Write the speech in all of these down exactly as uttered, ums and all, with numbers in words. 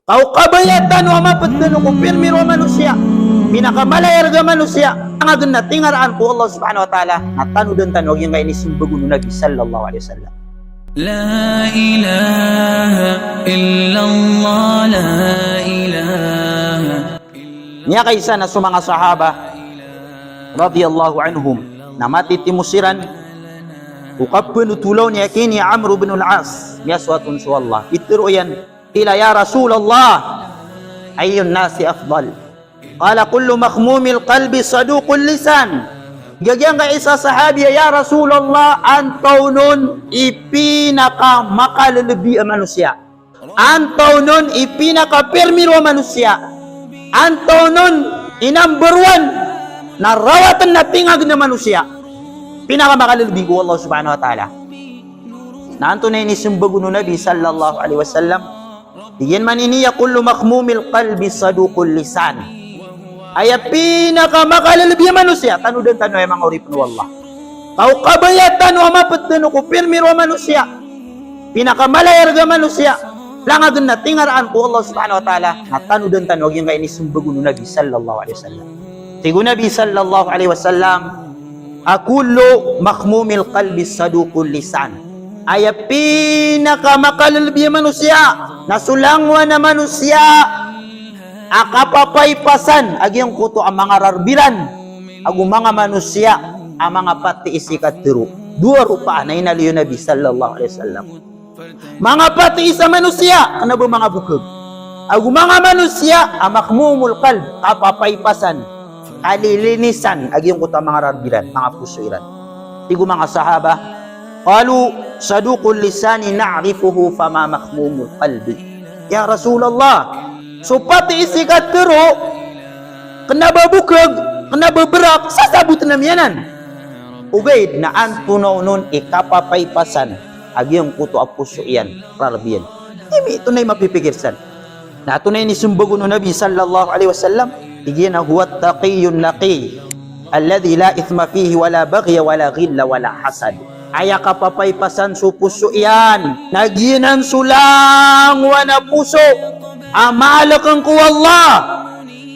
Ka o kabaya tano a mapd tano ko pirmiro a manosiya, pinakamalaya a manosiya, a giyangkanan a tingaraan ko Allah subhanahu wa ta'ala, na tanodan tano a giyangkai a inismbag on o Nabi sallallahu alaihi wasallam. La ilaha illallah, la ilaha. Miyakaisa na so manga sahaba radiyallahu anhum na matitimo siran ko kapnotolaw niyan ki Amr ibn al-As, miyasoat on so Allah. Pitharo iyan, qila ya Rasulallah, ayyun nasi afdal? Qala kullu makhmumil qalbi saduqul lisan. Giyangkai a isa a sahabi a, ya Rasulallah, antaa on i pinakamakalelebi a manosiya? Antaa on i pinakapirmiro a manosiya? Antaa on i number one na rawatan a tingagn a manosiya? Pinakamakalelebi ko Allah subhanahu wa ta'ala. Na antonaa i inismbag on o Nabi sallallahu alaihi wasallam? Tig iyan man ini, ya kullu makhmumil qalbi saduqul lisan. Aya pinakamakalelebi a manosiya, tanodan tano aya manga oripn o Allah. Ka o kabaya tano a mapd tano ko pirmiro a manosiya, pinakamalaya a manosiya, langon a tingaraan ko Allah subhanahu wa ta'ala, na tanodan tano a giyangkai a inismbag on o Nabi sallallahu alaihi wasallam. Tig o Nabi sallallahu alaihi wasallam, a kullu makhmumil qalbi saduqul lisan. Aya pinakamakalelebi a manosiya na so langowan a manosiya a kapapaipasan a giyangkoto a manga rarb iran ago manga manosiya a manga patii si katharo. Dowa ropaan a inaloy o Nabi sallallahu alaihi wasallam. Manga patii sa manosiya, kna ba manga bokg. Ago manga manosiya a makhmumul qalb, kapapaipasan, kalilinisan a giyangkoto a manga rarb iran, manga poso iran. Tig o manga sahaba, qalu, saduqul lisani na'rifuhu fama makhmumul qalbi. Ya Rasulallah, so patii si katharo, kna ba bokg, kna ba brak, sasabotn ami anan. Ogaid na antonaa on i kapapaipasan a giyangkoto a poso iyan, rarb iyan. Aya maana oto na i mapipikir san. Na antonaa i inismbag on o Nabi sallallahu alaihi wasallam? Tig iyan a huwa taqiyyun naqi, alladhi la ithma fihi wala baghya wala ghilla wala hasad. Aya kapapaipasan so poso iyan na giyanan so langowan a poso a maalkn ko Allah.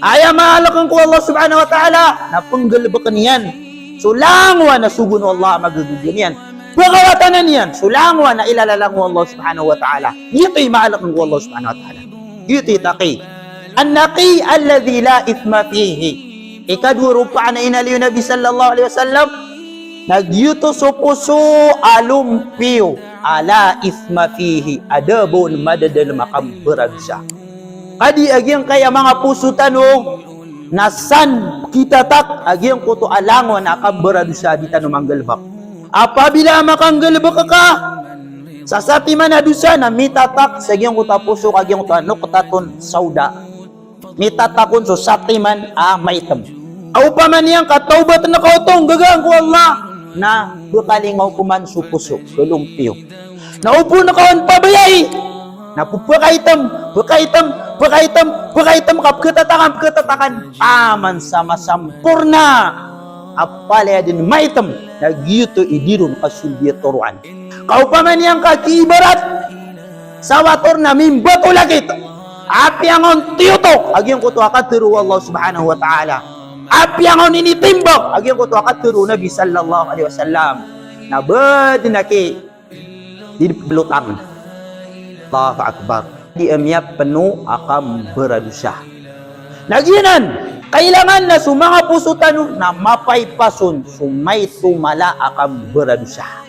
Aya maalkn ko Allah subhanahu wa ta'ala na pnggalbkn iyan so langowan a sogoan o Allah a magaga niyan, pkawatanan iyan so langowan a ilalalangwa o Allah subhanahu wa ta'ala. Giyoto i maalkn ko Allah subhanahu wa ta'ala. Giyoto i taqi. An-naqi alladhi la ithma fihi. Ikadowa ropaan a inaloy o Nabi sallallahu alaihi wasallam na giyoto so poso a lompiyo a la ithma fihi, a da ba on madadalm a kambaradosa. Ka di a giyangkaya manga poso tano na san kitatak a giyangkoto a langon a kambaradosa a di tano manggalbk. Apabila makanggalbk ka sa satiman a dosa na mitatak sa giyangkoto a poso ka giyangkoto a nuqtatun sawda. Mitatak on so satiman a maitm. Opama niyan ka tawbatn ka oto, nggagaan ko Allah, na pkalingaw pman so poso, lolompiyo. Na opama ka on pabayai, na pphakaitm, pkaitm, pkaitm, pkaitm, ka pkatatakan, pkatatakan, taman sa masamporna a palaya dn maitm, na giyoto i di ron kasolbi a toroan. Ka opama niyan ka kiibarat sa wator na mimbato lakit. Apiya ngka on tiyotok a giyangkoto a katharo o Allah subhanahu wa ta'ala. Apiya ngka on initimbak a giyangkoto a katharo o Nabi sallallahu alaihi wasallam. Na ba dn aki di lotang. Allahu Akbar. Di a miyapno a kambaradosa. Na giyanan, kailangan na so manga poso tano na mapaipas on so maito mala a kambaradosa.